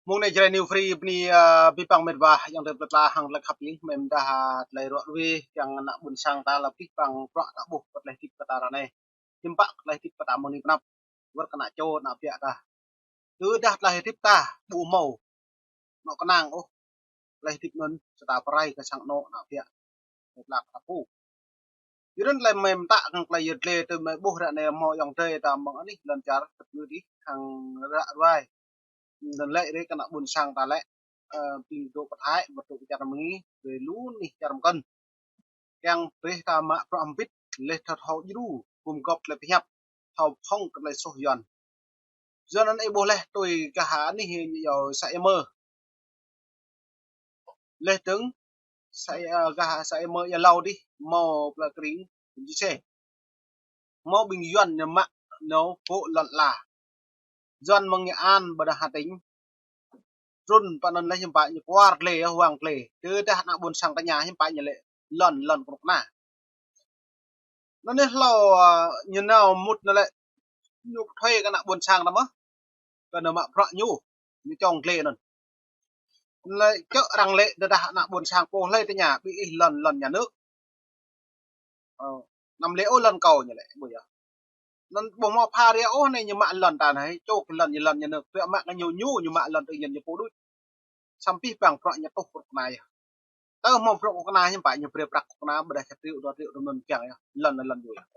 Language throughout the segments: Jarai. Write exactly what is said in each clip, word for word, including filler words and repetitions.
Mông anai Jrai New Free bơni, ơ, abih bang mĕt wa ayŏng adơi plơi pla hăng tơlơi khăp hing, mơ̆ng dah, ơ, tơlơi ruă ruê, kiăng ană ƀôn sang ta lăp abih bang bruă ta ƀuh kơ tơlơi hơdip kơ ta ră anai. Hiư̆m pă kơ tơlơi hơdip kơ ta mơ̆ng anai pơ anăp, wơ̆t kơ ană čô, ană ƀiă ta. Tơdah tơlơi hơdip ta ƀu hmâo anŏ kơnang ôh, tơlơi hơdip anŭn sa ta pơrai kơ sang anŏ, ană ƀiă, plơi pla kơ ta pô. Yua anŭn tơlơi mơi mơtă hăng tơlơi yơr dlê tui mơi ƀuh ră anai hmâo ayŏng adơi ta mơ̆ng anih lŏn čar tơpơ̆ng dih hăng ră ruai. Anŭn lĕ rê kơ ană ƀôn sang ta lĕ, ơ, ƀing dŏ pơ Thái, wơ̆t dŏ pơ čar mơngi, rê lu anih čar mơkŏn. Kiăng brơi ta mă bruă hơbĭt, laih thâo thâo djru, gum gŏp tơlơi pơhiăp, thâo phŏng kơ tơlơi soh Yuan. Yuan anŭn ih ƀuh laih tui gah anih ñu iâu Sa Êmơ. Laih dơ̆ng, Sa, ơ, gah Sa Êmơ ia hlâo dih, hmâo plơi Kring, Kring Čư̆ Sê. Hmâo ƀing Yuan ñu mă, ñu pô lŏn ala. Yuan mơ̆ng Nghệ An ƀôdah Hà Tĩnh. Trŭn pơ anŭn laih hiư̆m pă ñu kuar dlê, huang dlê. Tơdah ană ƀôn sang ta tơña hiư̆m pă ñu lĕ lŏn, lŏn kơnuk kơna. Anŭn anai hlâo, ơ, ñu nao mŭt anŭn lĕ ñu pơthuai kơ ană ƀôn sang ta mơ̆n. Kơ ñu mă bruă ñu, ñu čong dlê anŭn. Lĕ čơ̆ arăng lĕ tơdah ană ƀôn sang pô hlơi tơña, ƀing ih lŏn, lŏn nhà nước. Ơ, anăm lĕ ôh lŏn kâo ñu lĕ, ƀu yơh. Anŭn ƀu hmâo pha ria ôh anai ñu mă lŏn ta anai, čô kơ lŏn ñu lŏn nhà nước, tơdah mă kơ ñu ñu, ñu mă lŏn tự nhiên ñu pô đôč. Samơ̆ abih bang bruă ñu tuh kơnuk kơna yơh. Tơ hmâo bruă kơnuk kơna hiư̆m pă ñu brơi prăk kơnuk kơna ƀôdah sa triệu, dua triệu tơm anŭn kiăng yơh. Lŏn, lŏn ñu yơh.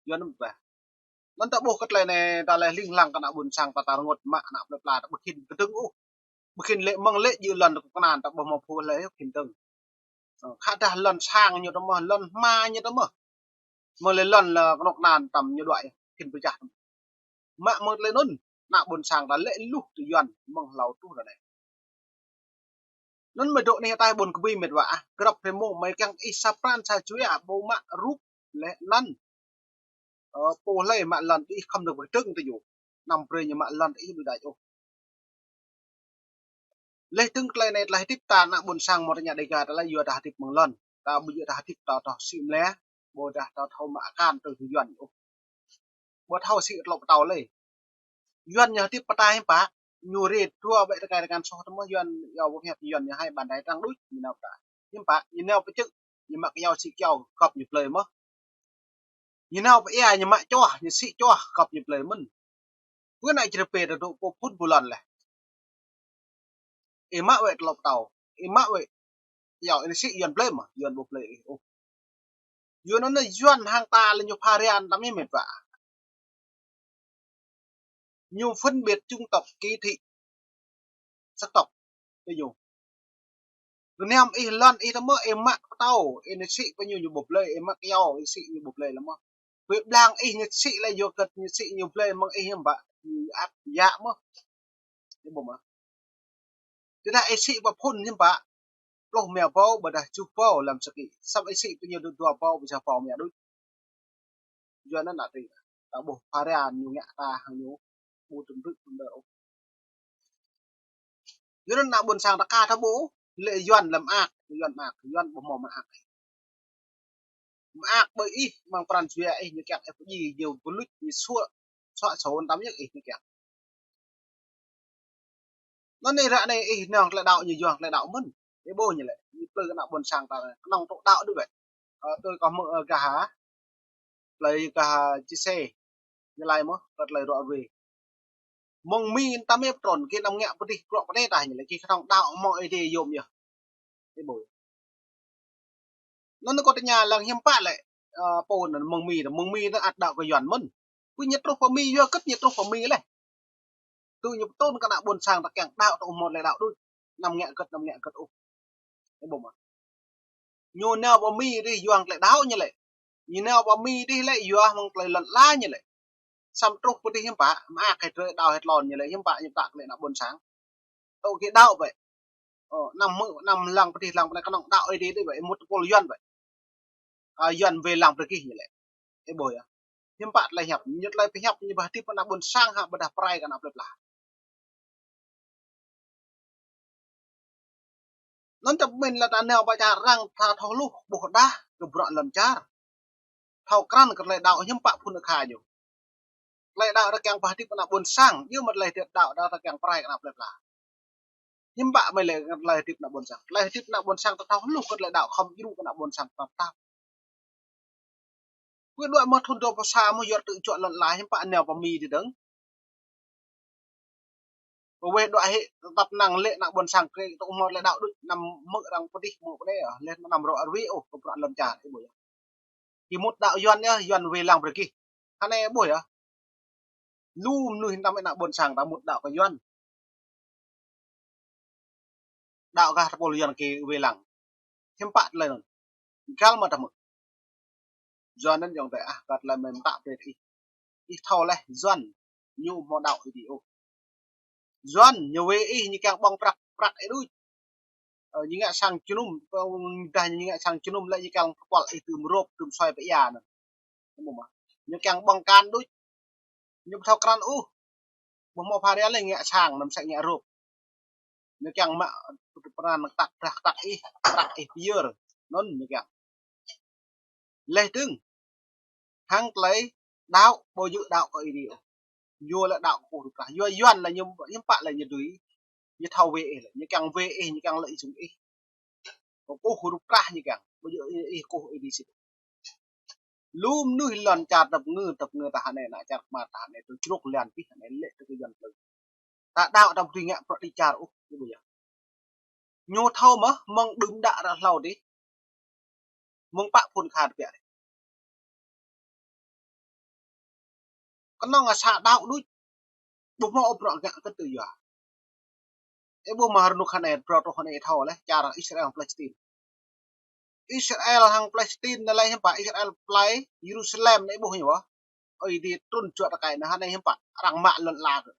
Yuan mơ̆n ƀă. Anŭn ta ƀuh kơ tơlơi anai ta lĕ hling hlang kơ ană ƀôn sang ta, ta rơngot mă ană plơi pla ta ƀu khĭn kơdơ̆ng ôh. Ƀu khĭn lĕ mơ̆ng lĕ jing lŏn kơnuk kơna ta ƀu hmâo pô hlơi ôh khĭn dơ̆ng. Ơ, khă dah lŏn sang ñu tơmơ̆, lŏn hma ñu tơmơ̆. Mơ̆ng lĕ lŏn lĕ kơnuk kơna tơm ñu đuaĭ khĭn pơčah tơmơ̆. Mă mơ̆ng tơlơi anŭn, ană ƀôn sang ta lĕ luh tui Yuan mơ̆ng hlâo truh ră anai. Anŭn mơi dŏ anih ataih ƀôn kơbui mĕt wa ah, grăp hrơi mông mơi kiăng ih sa pran sa jua ƀu mă rup lĕ anăn. Ơ, pô hlơi mă lŏn ih khŏm dơ̆ng pơkơdơ̆ng tơ ñu. Anăm brơi ñu mă lŏn ih đuaĭ đač ôh. Laih dơ̆ng tơlơi anai tơlơi hơdip ta ană ƀôn sang mơ̆ tơña Dêga ta lĕ yua ta hơdip mơ̆ng lŏn. Ta ƀu djơ̆ ta hơdip ta thâo sĭ mơlĕ, ƀôdah ta thâo mă akan tui Yuan ôh. Ƀu thâo sĭ tơlŏk pơtâo lĕ. Yuan ñu hơdip pơtă hiư̆m pă, ñu rê dua ƀĕ tơkai tơngan soh tơmơ̆ Yuan, yua ƀu hiăp Yuan ñu hai bàn tay trắng đôč, ñu nao pơtă. Hiư̆m pă, ñu nao pơčơ̆, ñu mă kơyâo sĭ kơyâo gŏp ñu blơi mơ̆n. Ñu nao pơ ia ñu mă čoh, ñu sĭ čoh gŏp ñu blơi mơ̆n. Pơ anai črê pê ta dŏ pô phŭn ƀu lŏn leh. Ih mă wơ̆t tơlŏk pơtâo, ih mă wơ̆t kơyâo ih sĭ Yuan blơi mơ̆n, Yuan ƀu blơi ih ôh. Yuan anŭn Yuan hăng ta lĕ ñu pha ria tơm ih mĕt wa. Ñu phân biệt chủng tộc, kỳ thị, sắc tộc. Tơ ñu. Gơnam ih lŏn ih tơmơ̆ ih mă pơtâo, ih sĭ pơ ñu ñu ƀu blơi, ih mă kơyâo ih sĭ ñu ƀu blơi lĕ mơ̆n. Bĕ blang ih ñu sĭ lĕ yua kơ ñu sĭ ñu blơi mơ̆ng ih hiư̆m pă, ñu ăt yă mơ̆n. Ih ƀuh mơ̆. Tơdah ih sĭ pơ phŭn hiư̆m pă, pluh rơma ƀâo, ƀôdah tơjuh ƀâo lăm sa kĭ. Samơ̆ ih sĭ pơ ñu dua ƀâo, ƀôdah sa ƀâo rơma đôč. Yuan anŭn ană tring. Ta ƀuh pha ria ñu ngă ta hăng ñu ƀu tơm rư̆ tơm đơ ôh. Yuan anŭn ană ƀôn sang ta ka ta ƀuh, lĕ Yuan lăm mơak, Yuan mơak, Yuan ƀu hmâo mơak. Mơak ƀơi ih, mơ̆ng pran jua ih ñu kiăng ih pơdjai, ñu pơluč, ñu suă, suă sôn tơm yơh ih ñu kiăng. Anŭn anai ră anai ih nao tơlơi đaŏ ñu yua tơlơi đaŏ mơ̆n. Ih ƀuh ñu lĕ, ñu plư ană ƀôn sang ta, kơnơ̆ng tŭ đaŏ đôč wơ̆t. Ơ, tui kâo hmư̆, ơ, gah ha. Plơi gah ha Čư̆ Sê. Ñu laĭ mơ̆n, kơ tơlơi ruă ruê. Mơ̆ng Mi ta mĕ pơtrŭn, gih anăm ngă pơdih bruă pơnê tah ñu lĕ, gih kơnơ̆ng đaŏ hmâo Ơi Adai yôm yơh. Ih ƀuh. Anŭn kâo tơña lăng hiư̆m pă lĕ, ơ, pô anŭn mơ̆ng Mi, mơ̆ng Mi anŭn ăt đaŏ kơ Yuan mơ̆n. Pơ ñu truh pơ Mi, yua hơget ñu truh pơ Mi leh. Tui ñu pơtrŭn kơ ană ƀôn sang ta kiăng đaŏ tŭ hmâo tơlơi đaŏ đôč. Anăm ngă hơget, anăm ngă hơget ôh. Ih ƀuh mơ̆. Ñu nao pơ Mi dih yua tơlơi đaŏ ñu lĕ. Ñu nao pơ Mi dih lĕ yua mơ̆ng tơlơi lŏn ala ñu lĕ. Samơ̆ truh pơ dih hiư̆m pă, mơak hĕt rơi đaŏ hĕt lŏn ñu lĕ, hiư̆m pă ñu pơtă kơ lĕ ană ƀôn sang. Tŭ gih đaŏ ƀĕ. Ơ, anăm hmư̆, anăm lăng pơ dih lăng pơ anai kơnơ̆ng đaŏ Ơi Adai đôč ƀĕ, ih mŭt tơpul Yuan ƀĕ. Ơ, Yuan wai lăng pơ gih ñu lĕ. Ih ƀuh yơh. Hiư̆m pă tơlơi hiăp, ñu tơlơi pơhiăp ñu ƀu hơdip ană ƀôn sang hă ƀôdah pơrai kơ ană plơi pla. Anŭn ta pơmĭn lĕ ta nao pơ čar arăng ta thâo hluh ƀuh đah kơ bruă lŏn čar. Thâo krăn kơ tơlơi đaŏ hiư̆m pă phŭn akha ñu. Tơlơi đaŏ ta kiăng pơhơdip ană ƀôn sang, yua mơ̆ tơlơi đaŏ ta kiăng pơrai kơ ană plơi pla. Hiư̆m pă mơi lĕ tơlơi hơdip ană ƀôn sang. Tơlơi hơdip ană ƀôn sang ta thâo hluh kơ tơlơi đaŏ khŏm djru kơ ană ƀôn sang ta tap. Pơ đuaĭ mơ̆ thun dua pluh sa mơ̆ yua tŭ juă lŏn ala hiư̆m pă nao pơ Mi dih dơ̆ng. Pơ weh đuaĭ hĭ tơtăp năng lĕ ană ƀôn sang kơ tŭ mơ̆ tơlơi đaŏ đôč anăm mơ̆ arăng pơdih mơ̆ pơ anai yơh. Lĕ anăm rŏ rơwĭ ôh kơ bruă lŏn čar ih ƀuh yơh. Gih mŭt đaŏ Yuan yơh, Yuan wai lăng brơi gih. Hơnai ƀuh yơh. Lu mơnuih tơm ană ƀôn sang ta mŭt đaŏ kơ Yuan. Đaŏ gah tơpul Yuan kơ wai lăng. Hiư̆m pă tơlơi anŭn. Găl mơ̆ ta mŭt. Yuan anŭn yơh tơ ah, kơ tơlơi mơ̆ mơta brơi ih. Ih thâo laih Yuan ñu hmâo đaŏ ih dih ôh. Yuan ñu wai ih ñu kiăng ƀơ̆ng prăk, prăk ih đôč. Ơ, ñu ngă sang jơnum, ơ, dah ñu ngă sang jơnum lĕ ñu kiăng pơpăl ih tơm rôp, tơm soi pơ ia anŭn. Ñu kiăng ƀơ̆ng kan đôč. Ñu ƀu thâo krăn ôh. Ƀu hmâo pha ria lĕ ngă sang, anăm sĕ ngă rôp. Ñu kiăng mă pran kơtăk, dah kơtăk ih, prăk ih pơyơr. Anŭn ñu kiăng. Laih dơ̆ng. Hăng tơlơi đaŏ, ƀu djơ̆ đaŏ kơ ih dih ôh. Yua lĕ đaŏ kơ kơkuh rup krah. Yua Yuan lĕ ñu, hiư̆m pă lĕ ñu dưi. Ñu thâo wai ih lĕ. Ñu kiăng wai ih, ñu kiăng lĕ ih sung ih. Kơkuh rup krah ñu kiăng. Ƀu djơ̆ ih kơkuh ih dih sĭt. Lu mơnuih lŏn čar tơpơngư, tơpơngư ta hơnai, ană čar kơmar ta hơnai, tŭ čruk lian pih hơnai lĕ tŭ kơ Yuan plơi. Ta đaŏ ta ƀu dưi ngă bruă dêh čar ôh, ih ƀuh yơh. Ñu thâo mơ̆, mơ̆ng đưm đă ră hlâo dih. Mơ̆ng pă phŭn kha tơbiă dih. Kơnơ̆ng sa đaŏ đôč. Ƀu hmâo ôh bruă ngă kơ tŭ yua. Ih ƀuh mơ̆ rơnŭk hơnai, bruă truh hơnai ih thâo laih, čar Israel hăng Palestin. Israel hăng Palestin anai laih hiư̆m pă Israel plơi Jerusalem anai ih ƀuh ñu wơ̆. Ơi Adai trŭn juă tơkai anai hơnai hiư̆m pă arăng mă lŏn ala kơ.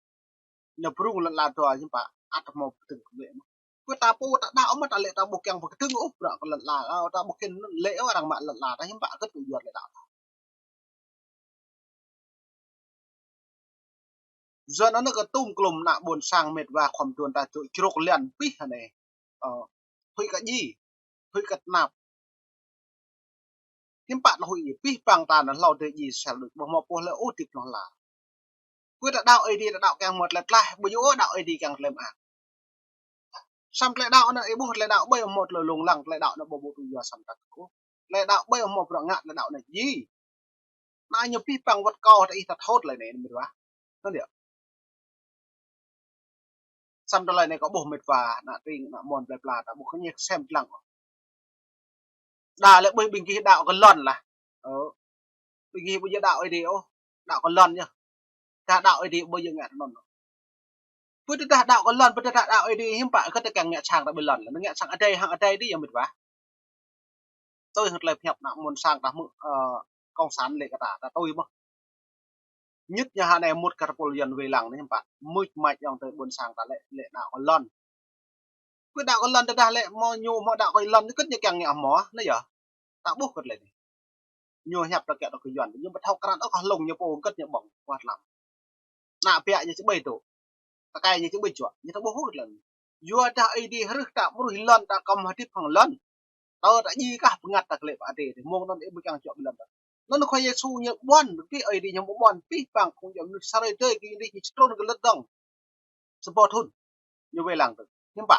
Anai brung lŏn ala dua hiư̆m pă ăt hmâo pơkơdơ̆ng kơ lĕ mơ̆. Kơ ta pô ta đaŏ mơ̆ ta lĕ ta ƀu kiăng pơkơdơ̆ng ôh bruă kơ lŏn ala, ta ƀu kiăng lĕ ôh arăng mă lŏn ala ta hiư̆m pă kơ tŭ yua tơlơi đaŏ ta. Yua anŭn kơ tŭm klum ană ƀôn sang mĕt wa khŏm tuan ta tŭ čruk lian pih hơnai. Ơ, huĭ kơ djai, huĭ kơ tơnap. Hiư̆m pă tơlơi huĭ djai, pih pang ta anŭn hlâo dêh djai sel đôč, ƀu hmâo pô hlơi ôh hơdip hlŏng lar. Kơ ta đaŏ Ơi Adai, ta đaŏ kiăng hmâo tơlơi tlaih, ƀu djơ̆ ôh đaŏ Ơi Adai kiăng tơlơi mơak. Samơ̆ tơlơi đaŏ anŭn ih ƀuh tơlơi đaŏ ƀơi hmâo tơlơi lông lăng, tơlơi đaŏ anŭn ƀu ƀu tŭ yua samơ̆ ta kơkuh. Tơlơi đaŏ ƀơi hmâo bruă ngă tơlơi đaŏ anŭn djai. Anai ñu pih pang wơ̆t kâo ta ih ta thâo tơlơi anai mĕt wa. Anŭn yơh. Samơ̆ tơlơi anai kâo ƀuh mĕt wa, ană tring, ană mon plơi pla ta ƀuh kơ ñu sem lăng. Đa lĕ ƀơi ƀing gih đaŏ kơ lŏn lah. Ơ. Ƀing gih ƀu djơ̆ đaŏ Ơi Adai ôh, đaŏ kơ lŏn yơh. Ta đaŏ Ơi Adai ƀu djơ̆ ngă tơnŭn. Pơ tơdah đaŏ kơ lŏn, pơ tơdah đaŏ Ơi Adai hiư̆m pă kơ ta kiăng ngă sang ta ƀơi lŏn. Lŏn ngă sang adai hăng adai dih yơh mĕt wa. Tui hăng tơlơi pơhiăp ană ƀôn sang ta hmư̆, ơ, cộng sản lĕ kơ ta, ta tui mơ̆. Ñŭt ñu hơnai mŭt kơ tơpul Yuan wai lăng anai hiư̆m pă. Mŭt mač yơh tơlơi ƀôn sang ta lĕ, lĕ đaŏ kơ lŏn. Kơ đaŏ kơ lŏn tơdah lĕ hmâo ñu hmâo đaŏ kơ lŏn ñu kơt ñu kiăng ngă hmâo, anai yơh. Ta ƀuh kơt lĕ anai. Ñu hiăp ta kiăng đaŏ kơ Yuan, ñu ƀu thâo krăn ôh kơ hlung ñu pô kơt ñu ƀơ̆ng, wah lăm. Ană biă ñu či ƀơi tŭ. Tơkai ñu či ƀơi juă, ñu ta ƀuh hơget lŏn. Yua dah Ơi Adai hrih ta ƀruih lŏn ta khŏm hơdip hăng lŏn. Tơ ta djai kah bơngăt ta kơ lĕ pơ adai dih, mơ̆ng anŭn ih ƀu kiăng juă ƀơi lŏn ta. Anŭn Khua Yêsu ñu ƀuăn, pih Ơi Adai ñu ƀuăn, pih pang phung djŏp mơnuih sa hrơi tơdơi kơ dih ñu či trŭn kơ lŏn dơ̆ng. Sa boh thŭn, ñu wai lăng tơ. Hiư̆m pă.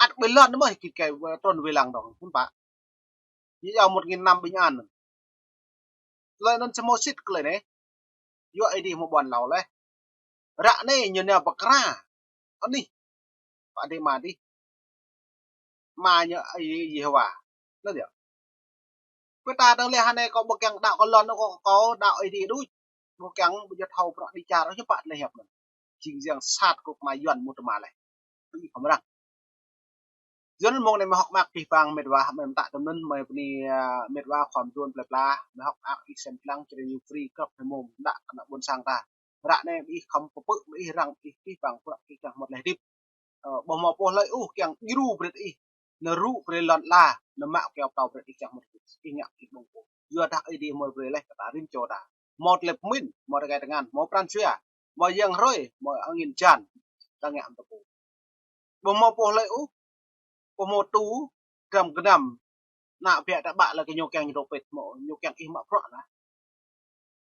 Ăt ƀơi lŏn mơ̆ kơ kơ trŭn wai lăng dơ̆ng, hiư̆m pă. Ñu iâu một nghìn năm bình an. Tơlơi anŭn či hmâo sĭt kơ tơlơi anai. Yua Ơi Adai hmâo ƀuăn hlâo laih. Ră anai ñu nao pơkra. Anih. Pă adai Ama dih. Ama ñu Ơi Yêhôwa. Anŭn yơh. Kơ ta dơ̆ng lĕ hơnai kâo ƀu kiăng đaŏ kơ lŏn kâo, kâo đaŏ Ơi Adai đôč. Ƀu kiăng ƀu djơ̆ thâo bruă dêh čar, hiư̆m pă tơlơi hiăp anŭn. Jing jang sat kơ kơnuk kơna Yuan mŭt tơma laih. Ih khŏm răng. Yua anŭn mơ̆ng anai mơi hơ̆k mơak pih pang mĕt wa, mơi mơtă tơm anŭn, mơi bơni, ơ, mĕt wa khua mơduôn plơi pla, mơi hơ̆k mơak ih sem lăng, čơđai ñu free krăp hơmôm, đaŏ kơ ană ƀôn sang ta. Ră anai ih khŏm pơpư̆, ih răng, ih pih pang, bruă ih kiăng hmâo tơlơi hơdip. Ơ, ƀu hmâo pô hlơi ôh kiăng djru brơi ih, nao rŭ brơi lŏn ala, nao mă kơyâo pơtâo brơi ih kiăng hmâo tơlơi hơdip, ih ngă ih ƀơ̆ng pô. Yua dah Ơi Adai hmâo brơi laih kơ ta rĭm čô ta. Hmâo tơlơi pơmĭn, hmâo tơkai tơngan, hmâo pran jua, hmâo angĭn hơjan, ta ngă mơ̆n tơpŭ. Ƀu hmâo pô hlơi ôh, ƀu hmâo tŭ, dram gơnam, ană biă ta ƀă lĕ kơ ñu kiăng ñu dŏ pĭt hmâo, ñu kiăng ih mă bruă lah.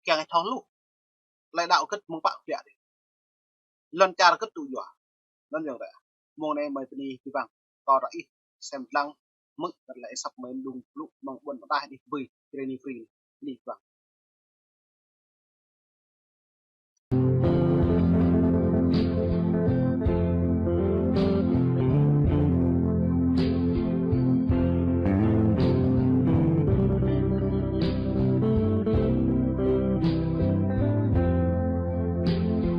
kiăng thâo hluh. Tơlơi đaŏ kơ mơ̆ng pă biă dih. Lŏn čar kơ tŭ yua. Lŏn yơh ră. Mơ̆ng anai mơi bơni ƀing ƀăng. Kâo ră ih sem lăng mơ̆ng tơlơi asăp mơi đung blŭ mơ̆ng ƀôn pơdah ih bơi. Kơ anai free.